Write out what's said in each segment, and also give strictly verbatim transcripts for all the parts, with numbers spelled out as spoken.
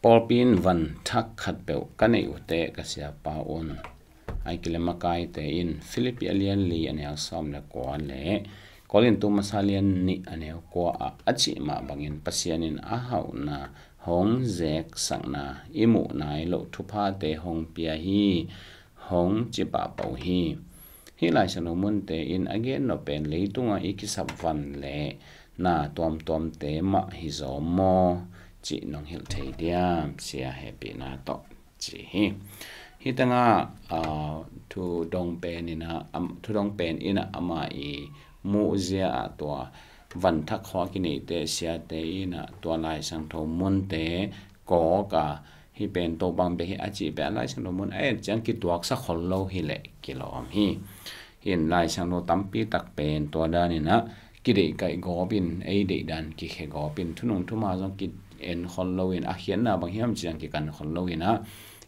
Pawlpi in van thak khatpeuh ka neih uh teh, ka siapa un, ahih kei leh makaite in Filipi a lian li a neu sawm le kua le Korintu masa lian nih a neu kua ah a cih mah bangin Pasian in a hauhna hong zeksakna, i muh nai loh thuphate hong pia hi, hong ci pahpah uh hi. Hih Lai Siangtho munte in a gen nop pen leitungah i kisap van le na tuamtuamte mah hi zaw maw, cih nong hilh thei diam, sia hehpihna tawh, ci hi. Hih tengah, aa, thudong pen in ah, am, thudong pen in ah ama i muhzia ah tua van thak khawng a kineihte siate in ah tua Lai Siangtho munte kawk a, hih pen Topa hong pia hi a cih pen a Lai Siangtho mun a et ciang kituaksak khol lo hi leh kilawm hi. Hih in Lai Siangtho tampi tak pen tua dan in ah kideih kaih gawp in, ei deih dan kikhia gawp in, thunung thuma zong ki-en khol lo in, a khiatna bang hiam cih zong kikan khol lo in ah,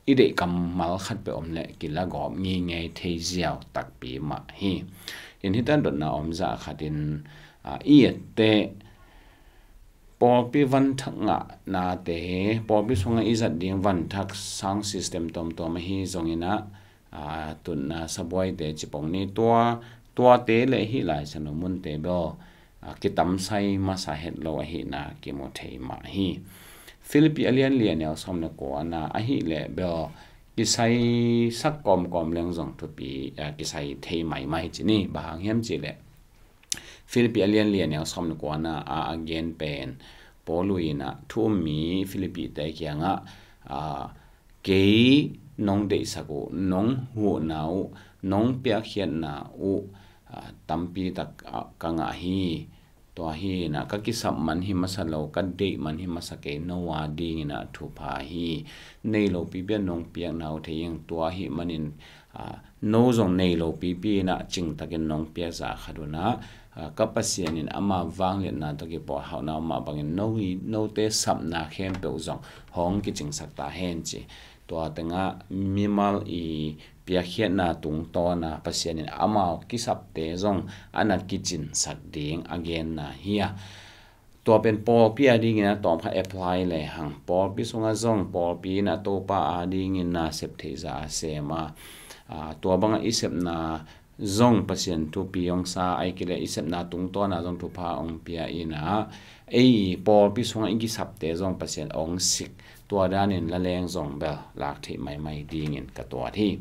i deih kammal khatpeuh om leh kila gawp ngingei thei ziau takpi mah hi. In hih tan dotna om zah khat in, aa, i et teh pawlpi van thak ngahnate, pawlpi sungah i zat ding van thak sound system tuamtuam ahi zongin ah, aa, tutna sabuaite cipong ni, tua, tuate le hih Lai Siangtho munte bel, aa, kitamsai masa het lo ahihna kimu thei mah hi. Filipi a lian li a neu sawm le kua na ahih leh bel kisaisak kawmkawm leng zong thupi, aa, kisai thei maimai ci ni. Bang hang hiam cih leh Filipi a lian li a neu sawm le kua na a, a gen pen Paul in ah thu um mi Filipite kiangah, aa, kei nong deihsak uh, nong huhna uh, nong piakkhiatna uh, aa, tampi tak, aa, ka ngah hi. Tua hi in ah ka kisap man hi masa lo, ka deih man hi masa kei, no a ding in ah thupha hi. Nei lopipi a nong piakna uh thei ing, tua ahih manin, aa, no zong nei lopipi in ah cingtakin nong piak zah khat un ah, aa, ka Pasian in ama vangliatna tawh kipawl hauhna om mah bangin no i, note sapna khempeuh zong hong kicingsak ta hen ci. Tua tengah mimal i piakkhiatna tungtawn a Pasian in amau kisapte zong a na kicinsak ding a genna hi a, tua pen pawlpi a dingin ah tawmkhat apply lehang, pawlpi sungah zong pawlpi in ah Topa a dingin na sep theih zah a sem a, aa, tua bangah i sepna zong Pasian thupi hong sa, ahih kei leh i sepna tungtawn a zong thupha hong pia in ah, ei pawlpi sungah i kisapte zong Pasian hong sik, tua danin la leng zong bel lak theih maimai dingin ka tuat hi.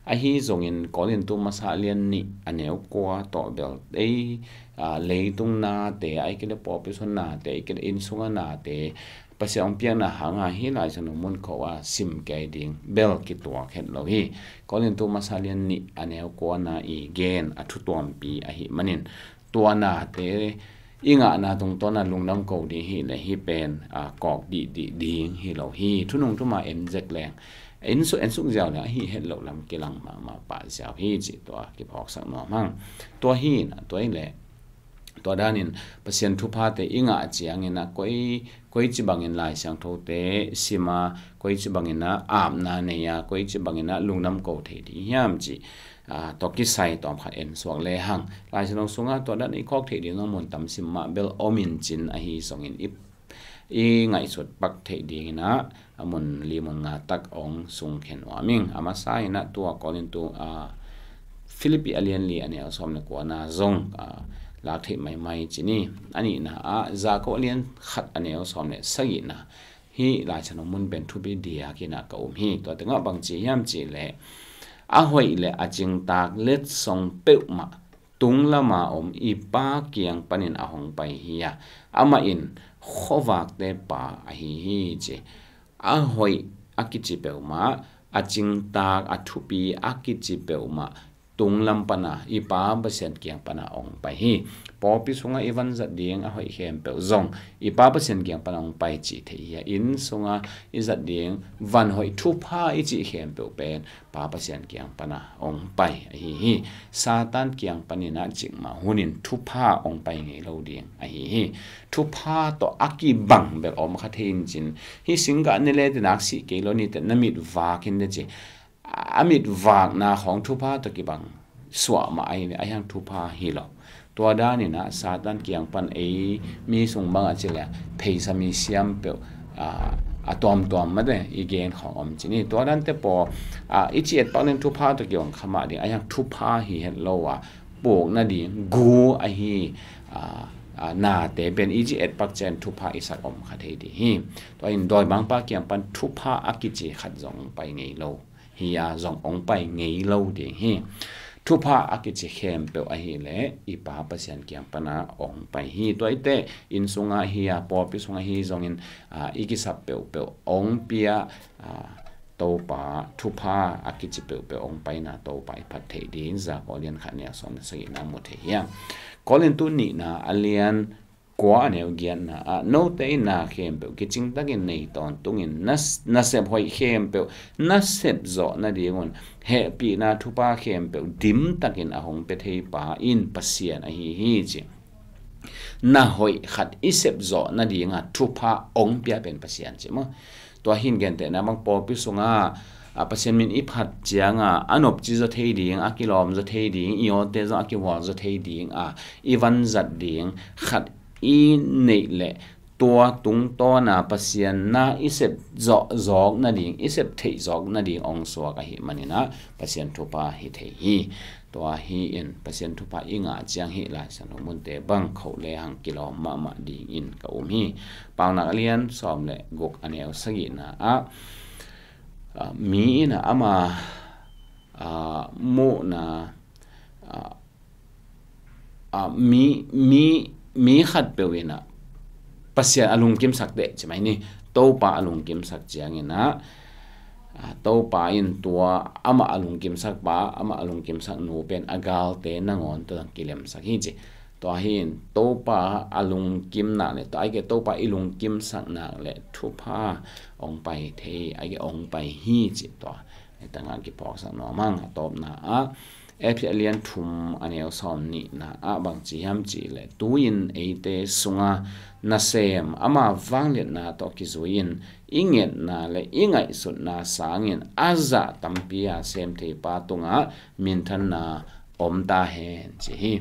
Ahi zongin Korintu masa lian nih a neu kua tawh bel ei, aa, leitung nate, ahih kei leh pawlpi sung nate, ahih kei leh inn sungah nate, Pasian hong piakna hanga hih Lai Siangtho mun khawng a sim kei ding bel kituak het lo hi. Korintu masa lian nih a neu kua na i gen a thu tuampi ahih manin, tua nate i ngahna tungtawn a lungdam ko ding hi leh hih pen, aa, kawk dihdih ding hi lo hi. Thunung thuma en zek leng, en suk, en suk ziau leng ahi het loh lam kilang mahmah pah ziau hi cih tua kiphawksak nuam hang. Tua hi in ah, tua hi leh tua danin Pasian thuphate i ngah ciangin ah koi, koici bangin Lai Siangthote sim a, koici bangin ah apna nei a, koici bangin ah lungdam ko thei ding hiam cih, aa, tawh kisai tawmkhat en suak lehang, Lai Siangtho sungah tua dan i kawk theih ding zong mun tam sim mah bel om in cin, ahi zongin i, i ngaihsut pak theih dingin ah a mun li mun nga tak hong sungkhia nuam ing. A masa in ah tua Korintu, aa, Filipi a lian li a neu sawm le kua na zong, aa, lak theih maimai ci ni. A nihna ah Jakob a lian khat a neu sawm le sagihna, hih Lai Siangtho mun pen thupi diakin ah ka um hi. Tua tengah bang ci hiam cih leh, a hoih le a cingtak letsong peuhmah tung lama om i Pa kiang panin a hong pai hi a, amah in khuavakte Pa ahi hi ci. A hoih a kici peuhmah, a cingtak, a thupi a kici peuhmah tung lam pana i Pa Pasian kiang pana hong pai hi. Pawlpi sungah i van zat ding a hoih khempeuh zong i Pa Pasian kiang pana hong pai cih thei hi a, inn sungah i zat ding van hoih thupha i cih khempeuh pen Pa Pasian kiang pana hong pai ahi hi. Satan kiang panin ah cikmah hunin thupha hong pai ngei lo ding ahi hi. Thupha tawh a kibang bek om kha thei in cin, hih singgah ne le te nak sih kei lo ni te, na mit vak in te ci. A mit vakna khawng thupha tawh kibang suah mah ahi, a hiang thupha hi lo. Tua danin ah Satan kiang pan ei mi sung bangah ci leh pheisa mi siam peuh, aa, a tuamtuam mate i gen khawng om ci ni. Tua dante paw a i ci etpak ning thupha tawh kiong kha mah ding a, hiang thupha hi het lo a puk nading gu ahi a, a, nate pen i ci etpak ciang thupha i sak om kha thei ding hi. Tua in dawimangpa kiang pan thupha a kici khat zong pai ngei lo hi a, zong ong pai ngei lo ding hi. Thupha a kici khempeuh ahileh i Pa Pasian kiang pana ong pai hi. Tua ite inn sunga hi a, pawlpi sunga hi zongin a, i kisap peuhpeuh ong pia a, Topa thupha a kici peuhpeuh ong paina Topa i phat theih ding za Korin khat neu sawm le sagihna mu thei hi a. Korin tu nihna a lian kua a neu giatna ah note in na khempeuh kicingtakin nei tawntungin na, nasep hoih khempeuh nasep zawh nadingun hehpihna thupha khempeuh dimtakin a hong pia thei pa in Pasian ahi hi ci. Na hoih khat i sep zawh nadinga thupha ong pia pen Pasian ci maw. Tua hin gentehna bang pawlpi sunga a, Pasian min i phat cianga a nopci zaw thei ding, a kilawm zaw thei ding, i awte zong a kihual zaw thei ding a, i vanzat ding khat i neih leh tua tungtawna Pasian na i sep zawh zawk nading, i sep theih zawk nading ong suak ahi maninah Pasian thupha hi thei hi. Tua hi in Pasian thupha i ngah ciang hi Lai Siangtho munte bang khoh le hang kilawm mahmah dingin ka um hi. Paunak a lian sawm le guk a neu sagihna ah a, mi in a ama a, muhna a, a, mi, mi, mi khatpeuh in a Pasian a lungkimsak teh ci mai ni. Topa a lungkimsak ciangin a, a, Topa in tua amah a lungkimsak pa, amah a lungkimsak nu pen a galte nangawn tua kilemsak hi ci. Tua hi in Topa a lungkim nak le tua aike Topa i lungkimsak nak le thupha ong pai thei, aike ong pai hi ci tua. Tangah kiphawksak nuam hang a tawpna ah Efesa a lian thum a neu sawm nihna ah bang ci hiam cih leh tu-in eite sunga nasem ama vangliatna tawh kizui in i ngetna le i ngaihsutna sangin a zah tampi a sem thei pa tungah minthanna om ta hen ci hi.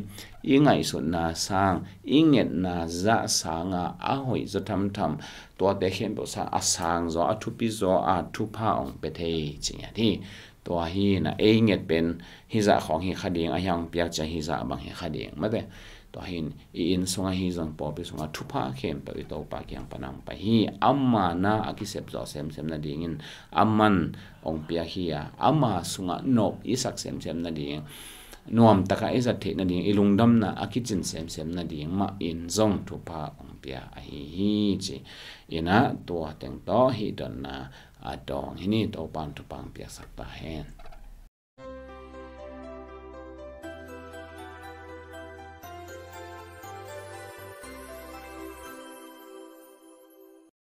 I ngaihsutna sang, i ngetna zah sanga a hoih zaw thamtham, tuate khempeuh sang a sang zaw, a thupi zaw a thupha ong pia thei ci ngiat hi. Tua hi na ei nget pen hizah khawng hi kha ding, a hiang piak cia hizah bang hi kha ding mate. Tua hin i inn sunga hi zong pawlpi sunga thupha khempeuh i Topa kiang panang pai hi. Ama na a kisep zawh semsem nadingin aman ong piak hi a, ama sungah nop i sak semsem nading, nuamtaka i zat theih nading, i lungdamna a kicin semsem nading mah in zong thupha ong pia ahi hi ci. Inah tua teng tawh hih dotna a dawng hi ni. Topan thupha ong piaksak ta hen.